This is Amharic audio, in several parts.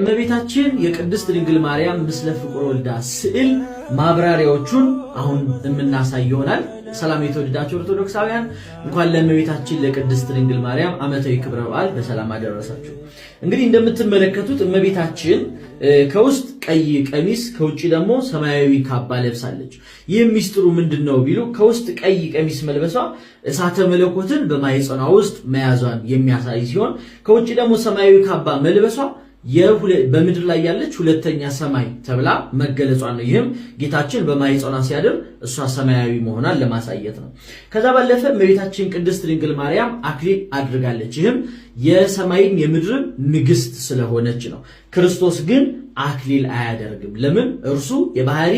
የእመቤታችን የቅድስት ድንግል ማርያም ምስለ ፍቁር ወልዳ ስዕል ማብራሪያዎቹን አሁን የምናሳይ ይሆናል። ሰላም የተወደዳችሁ ኦርቶዶክሳውያን፣ እንኳን ለእመቤታችን ለቅድስት ድንግል ማርያም ዓመታዊ ክብረ በዓል በሰላም አደረሳችሁ። እንግዲህ እንደምትመለከቱት እመቤታችን ከውስጥ ቀይ ቀሚስ ከውጭ ደግሞ ሰማያዊ ካባ ለብሳለች። ይህ ሚስጥሩ ምንድን ነው ቢሉ ከውስጥ ቀይ ቀሚስ መልበሷ እሳተ መለኮትን በማኅፀኗ ውስጥ መያዟን የሚያሳይ ሲሆን ከውጭ ደግሞ ሰማያዊ ካባ መልበሷ በምድር ላይ ያለች ሁለተኛ ሰማይ ተብላ መገለጿ ነው። ይህም ጌታችን በማኅፀኗ ሲያድር እሷ ሰማያዊ መሆኗን ለማሳየት ነው። ከዛ ባለፈ እመቤታችን ቅድስት ድንግል ማርያም አክሊል አድርጋለች። ይህም የሰማይም የምድርም ንግስት ስለሆነች ነው። ክርስቶስ ግን አክሊል አያደርግም። ለምን? እርሱ የባህሪ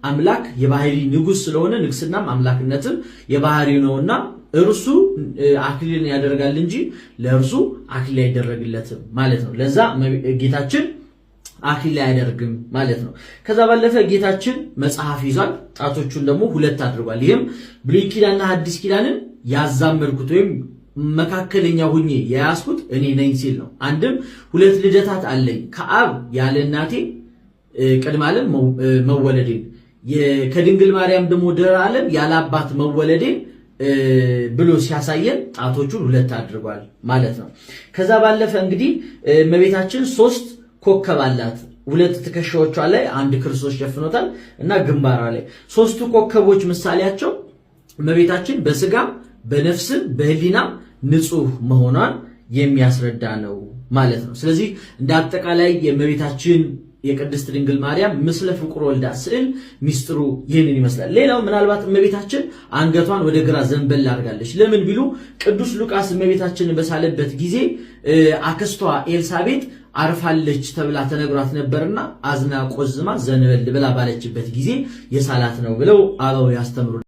አምላክ የባህሪ ንጉስ ስለሆነ ንግስናም አምላክነትም የባህሪ ነውና እርሱ አክሊልን ያደርጋል እንጂ ለእርሱ አክሊል አይደረግለትም ማለት ነው። ለዛ ጌታችን አክሊል አያደርግም ማለት ነው። ከዛ ባለፈ ጌታችን መጽሐፍ ይዟል፣ ጣቶቹን ደግሞ ሁለት አድርጓል። ይህም ብሉይ ኪዳንና ሐዲስ ኪዳንን ያዛመድኩት ወይም መካከለኛ ሁኜ የያዝኩት እኔ ነኝ ሲል ነው። አንድም ሁለት ልደታት አለኝ ከአብ ያለ እናቴ ቅድመ ዓለም መወለዴን፣ ከድንግል ማርያም ደግሞ ድኅረ ዓለም ያለ አባት መወለዴን ብሎ ሲያሳየን ጣቶቹን ሁለት አድርጓል ማለት ነው። ከዛ ባለፈ እንግዲህ እመቤታችን ሶስት ኮከብ አላት። ሁለት ትከሻዎቿ ላይ አንድ ክርስቶስ ሸፍኖታል እና ግንባሯ ላይ ሶስቱ ኮከቦች ምሳሌያቸው እመቤታችን በስጋም በነፍስም በሕሊናም ንጹህ መሆኗን የሚያስረዳ ነው ማለት ነው። ስለዚህ እንደ አጠቃላይ የእመቤታችን የቅድስት ድንግል ማርያም ምስለ ፍቁር ወልዳ ስዕል ሚስጥሩ ይህንን ይመስላል። ሌላው ምናልባት እመቤታችን አንገቷን ወደ ግራ ዘንበል አድርጋለች። ለምን ቢሉ ቅዱስ ሉቃስ እመቤታችንን በሳለበት ጊዜ አክስቷ ኤልሳቤጥ አርፋለች ተብላ ተነግሯት ነበርና አዝና ቆዝማ ዘንበል ብላ ባለችበት ጊዜ የሳላት ነው ብለው አበው ያስተምሩ።